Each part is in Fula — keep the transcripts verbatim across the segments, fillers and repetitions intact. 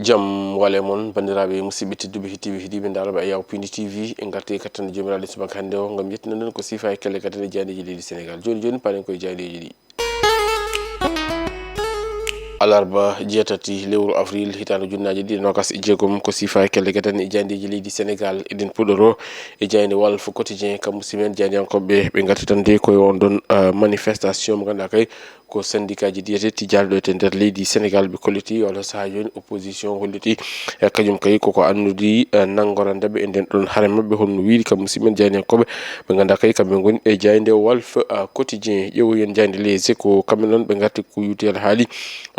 Jam wale mon, banndiraaɓe musidɓe tedduɓe, hettiiɓe, heɗiiɓe Daara ba e Yaw Pindi T V. En ngarti e kattanɗe Joomiraaɗo subaka hannde o, ngam yettinande on ko siifa e kelle kattanɗe jaaydeeji leydi Senegaal. Jooni jooni, paren koye jaaydeeji ɗi. Alarba jeetati lewru avril, hitaande ujunnaaje ɗiɗi e noogas e jeegom, ko siifa e kelle kattanɗe jaaydeeji leydi Senegaal. Eɗen puɗɗoroo e jaaynde Walf Quotidien, kam musidɓe men jaayndiyankooɓe, ɓe ngarti tan de koye on ɗon, ah, manifestation mo ngannduɗaa kay ko syndicat ji mbiyetee tijjaaɗo ɗo e nder leydi Senegaal, ɓe kolliti walla sahaa jooni opposition holliti, eh, kañum kay koko annudi, eh, nanngorande ɓe e nden ɗon hare maɓɓe, honno wiiri kam musidɓe men jaayndiyankooɓe ɓe ngannduɗaa kay kamɓe ngoni e jaaynde Walf, eh, Quotidien. Ƴeewoyen jaaynde Les Échos, kamɓe noon ɓe ngarti ko yuuti alhaali,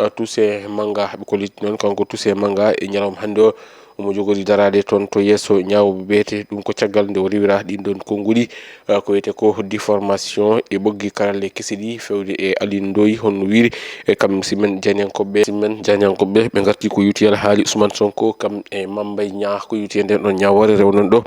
eh, Toussaint Manga, ɓe kolliti noon kanko Toussaint Manga e ñalawma hannde o omo jogori daraade toon to yeeso ñaawooɓe beete. Ɗum ko caggal nde o rewira ɗiin ɗoon konnguɗi, eh, ko wiyetee ko déformation e ɓoggi karalle kesi ɗi, feewde e Alioune Ndoye, honno wiiri, e kam musidɓe men jaayndiyankooɓe, musidɓe men jaayndiyankooɓe ɓe ngarti ko yuuti alhaali Ousmane Sonko, kam e Mame Mbaye Niang, ko yuuti e nden ɗon ñaawoore rewnoon ɗo.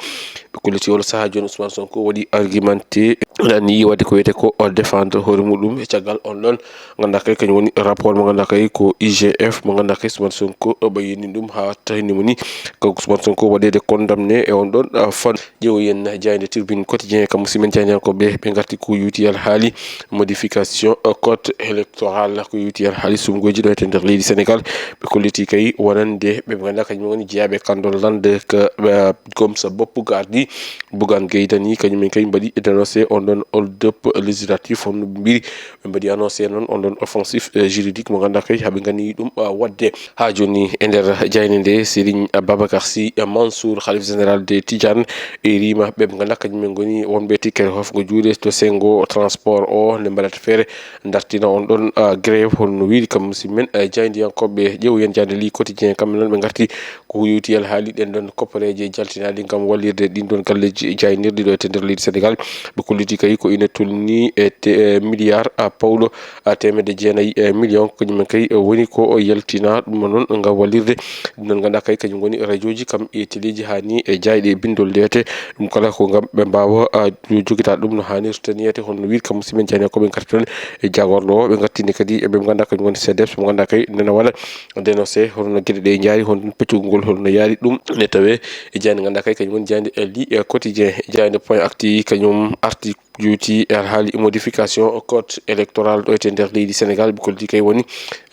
Ɓe kolliti oɗo sahaa jooni Ousmane Sonko waɗi argumenté, ɗani waɗde ko wiyetee ko o défendre hoore muɗum e caggal on ɗon ngannduɗaa kay kañum woni rapport mo ngannduɗaa kay ko I G F mo ngannduɗaa kay Ousmane Sonko o ɓayyini ɗum haa tahinimo ni kanko Ousmane Sonko waɗeede condamné e on ɗon, ah, fan. Ƴeewoyen jaaynde Tribune Quotidien kam musidɓe men jaayndiyankooɓe, ɓe ngarti ko yuuti alhaali modification, euh, code électoral, ko yuuti alhaali suɓngooji ɗo e nder leydi Senegaal. Ɓe kolliti kay wonande ɓe ɓe ngannduɗaa kañum woni jeyaaɓe kanndol lande ka, euh, Gomsa Boppu Gardi, Bougane Gueye Dany, kañum en kay mbaɗi dénoncé on ɗon hold-up législatif, honno ɓe mbiri, ɓe mbaɗi annoncé noon on ɗon offensif, euh, juridique mo ngannduɗaa kay haɓe nganni ɗum, euh, waɗde. Haa jooni e nder jaaynde nde, Serigne Babacar Sy Mansour, Khalif Général des Tidiane, e riima ɓe ɓe ngannduɗaa kañum en ngoni wonɓe tikkere hofgo juuɗe to senngo transport o, nde mbaɗata feere dartina on ɗon, ah, grève, holno wiiri kam musidɓe men, eh, jaayndiyankooɓe. Ƴeewoyen jaaynde Le Quotidien, kamɓe noon ɓe ngarti ko yuuti alhaali ɗen ɗon koppareeje jaltinaaɗe ngam wallirde ɗin ɗon galleeji jaaynirɗi ɗo e nder leydi Senegaal. Ɓe kolliti kay ko ina tolni e te-, eh, milliard, ah, pawɗo a teemedde jeenayi e million, ko kañum en kay woni ko o yaltina ɗum noon ngam wallirde ɗum noon, ngannduɗaa kay kañum woni rajooji kam e teleeji haa ni e jaayɗe e binndol ndeyete. Ɗum kala ko ngam ɓe mbaawa, a, jogita ɗum no haanirta ni yete, hono no wiiri kam musidɓe men jaayndiyankooɓe ngarti toon e jaagorɗo o. Ɓe ngartini kadi e ɓe ngannduɗaa kañum woni CDEPS, mo ngannduɗaa kay nena waɗa dénoncé hono no geɗe ɗe njaari, hono ɗum peccugol ngol hono no yaari. Ɗum ne tawee e jaaynde ngannduɗaa kay kañum woni jaaynde, eh, Le Quotidien. Jaaynde Point Actu kañum arti juuti e alhaali modification code électoral ɗo e nder leydi Senegaal. Ɓe kolliti kay woni,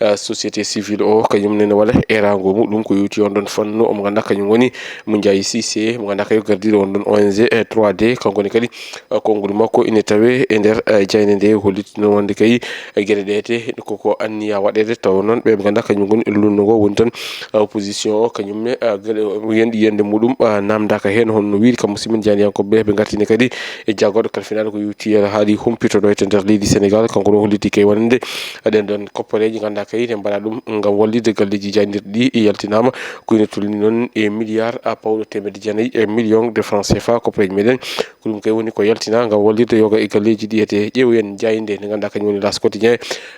eh, société civile o, kañum nene waɗa eeraango muɗum ko yowti on ɗon fannu. Omo ngannduɗaa kañum woni Moundiaye Cissé, mo ngannduɗaa kay ko gardiiɗo on ɗon O N G, eh, trois D. Kanko ne kadi, eh, konngol makko ine tawee e nder, eh, jaaynde nde, holliti noon wonde kay, eh, geɗe ɗe te koko anniya waɗeede, tawa noon ɓe ɓe ngannduɗaa kañum ngoni lunndo ngo woni tan, eh, opposition o, kañum ne, eh, geɗe, eh, yiyannde muɗum, eh, naamndaaka heen, hono no wiiri kam musidɓe men jaayndiyankooɓe ɓe. Ɓe ngartini kadi e jaagorɗo kalfinaaɗo ko yowti e haali humpito ɗo e nder leydi Senegaal. Kanko noon holliti kay wonande ɗen ɗon koppareeji ngannduɗaa kay ne mbaɗa ɗum ngam wallirde galleeji jaaynirɗi ɗi yaltinaama, ko ina tolni noon e milliard, a, pawɗo teemedde jeenayi e million de francs C F A koppareeji meɗen. Ko ɗum kay woni ko yaltina ngam wallirde yoga e galleeji ɗi. Ete ƴeewoyen jaaynde nde ngannduɗaa kañum woni L'As Quotidien.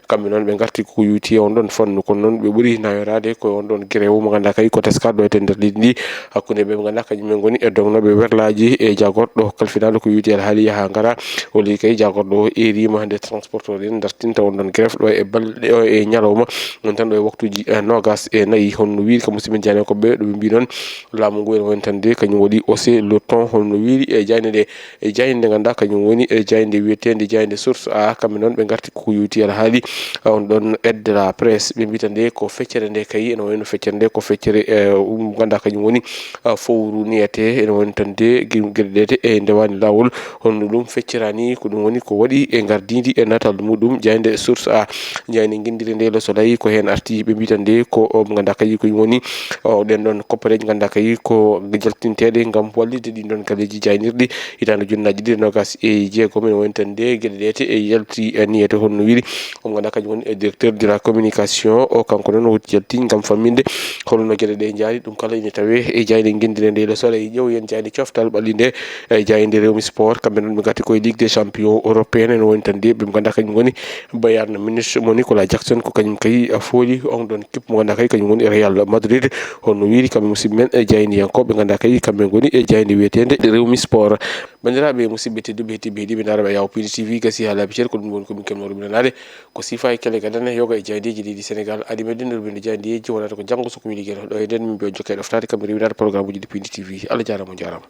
Kamɓe noon ɓe ngarti ko yowti e on ɗon fannu, kono noon ɓe ɓuri nayoraade ko on ɗon grève mo ngannduɗaa kay ko teskaaɗo e nder leydi ndi hakkunde ɓe ɓe ngannduɗaa kañum en ngoni e dognooɓe werlaaji e jaagorɗo kalfinaaɗo ko yowti e alhaali yaha ngara. Holli kay jaagorɗo o eeriima nde transporteur en dartinta on ɗon grève ɗo e balɗe, ɗo e ñalawma, on tan ɗo e waktuuji, eh, noogas e nayi. Hono no wiiri kam musidɓe men jaayndiyankooɓe ɓe, ɗo ɓe mbii noon laamu ngu ene woni tan de kañum waɗi haussé le ton, hono no wiiri e jaaynde nde. E jaaynde nde ngannduɗaa kañum woni e jaaynde wiyeteende jaaynde Source A, kamɓe noon ɓe ngarti ko yowti alhaali, a, on ɗon aide de la presse. Ɓe mbii tan de ko feccere nde kay ene wayno feccere nde ko feccere, eh, um, ngannduɗaa kañum woni, a, fowru niyete, ene woni tan de ge-, geɗe ɗe te e ndewani laawol. Hono ɗum feccirani, ko ɗum woni ko waɗi e ngardiindi e natal muɗum jaaynde Source A. Jaaynde ngenndire nde Le Soleil ko heen arti, ɓe mbii tan de ko, o, ngannduɗaa kay ko ɗum woni, o, ɗen ɗon koppareeji ngannduɗaa kay ko jaltinteeɗe ngam wallitde ɗin ɗon galleeji jaaynirɗi. Hitaande ujunnaaji ɗiɗi e noogas e jeegom, ene woni tan de geɗe ɗe te e yalti e niyete, hono no wiiri. Omo ngannduɗaa kañum woni e directeur de la communication o, kanko noon o yalti ngam famminde holno geɗe ɗe njaari. Ɗum kala ine tawee e jaaynde ngenndire nde Le Soleil. Ƴeewoyen jaaynde coftal ɓalli nde, e jaaynde Rewmi Sport, kamɓe noon ɓe ngarti ko Ligue des champions européenne no woni tan de, ɓe ngannduɗaa kañum ngoni Bayern Munich mo Nicolas Jackson, ko kañum kay fooli on ɗon kip mo ngannduɗaa kay kañum woni Real Madrid. Hono wiiri kamɓe musidɓe men e jayniyankooɓe ngannduɗaa kay kamɓe ngoni e jayni wiyeteende Rewmi Sport. Banndiraaɓe musidɓe tedduɓe, heɗiiɓe heɗiiɓe ndaarɓe Yawo Pindi T V, gasi haa laabi ceer, ko ɗum woni ko min kelmooɗo minanaade ko siifa e kele gadane yoga e jayndeeji leydi Sénégal. Adi meɗen nder winde jayndeeji wonata ko janngo so ko weli geno ɗo e nden min mbiyo jokke ɗoftaade kamɓe rewinaade programme uji ɗi Pindi T V. Allah jaaraama, on jaaraama.